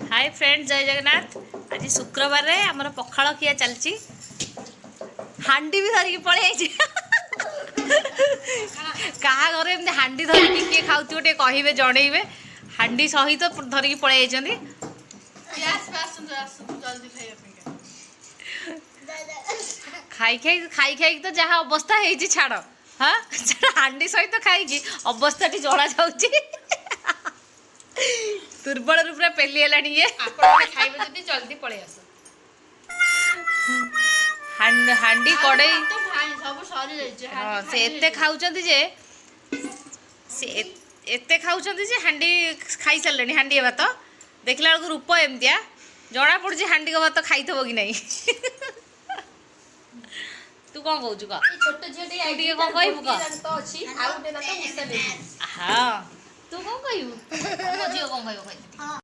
High friend, ଜୟ ଜଗନ୍ନାଥ। ଆଜି ଶୁକ୍ରବାରରେ ଆମର ପଖାଳ ଖିଆ ଚାଲିଛି। ହାଣ୍ଡି ବି ଧରିକି ପଳେଇ ଆଇଛି। କାହା ଘରେ ଏମିତି ହାଣ୍ଡି ଧରିକି କିଏ ଖାଉଥିବ, ଟିକେ କହିବେ, ଜଣେଇବେ। ହାଣ୍ଡି ସହିତ ଧରିକି ପଳେଇ ଯାଇଛନ୍ତି। ଆସନ୍ତୁ, ଆସନ୍ତୁ ଜଲ୍ଦି ଖାଇବା ପାଇଁକା। ଖାଇ ଖାଇ ଖାଇ ଖାଇକି ତ ଯାହା ଅବସ୍ଥା ହେଇଛି ଛାଡ଼। ହଁ, ହାଣ୍ଡି ସହିତ ଖାଇକି ଅବସ୍ଥାଟି ଜଣା ଯାଉଛି। ଦୁର୍ବଳରୁ ପୁରା ପେଲି ହେଲାଣି ଇଏ। ଆପଣ ଖାଇବେ ଯଦି ଜଲ୍ଦି ପଳେଇ ଆସ। ହାଣ୍ଡି, ହାଣ୍ଡି, କଡ଼େଇ ତ ଭାଇ, ସବୁ ସରିଯାଇଛି। ହଁ, ସେ ଏତେ ଖାଉଛନ୍ତି ଯେ, ସେ ଏତେ ଖାଉଛନ୍ତି ଯେ ହାଣ୍ଡି ଖାଇସାରିଲେଣି ହାଣ୍ଡିଏ ଭାତ। ଦେଖିଲା ବେଳକୁ ରୂପ ଏମିତିଆ ଜଣା ପଡୁଛି, ହାଣ୍ଡିକ ଭାତ ଖାଇଥିବ କି ନାହିଁ। ତୁ କଣ କହୁଛୁ କହ। ଛୋଟ ଝିଅଟେ। ତୁ ଟିକେ କଣ କହିବୁ କହ। ଦାନ୍ତ ଅଛି, ଆଉ ଗୋଟେ ଦାନ୍ତ ମୂଷା ନେଇଯାଇଛି। ହଁ, ତୁ କଣ କହିବୁ? ମୋ ଝିଅ କଣ କହିବ କହିଦେ।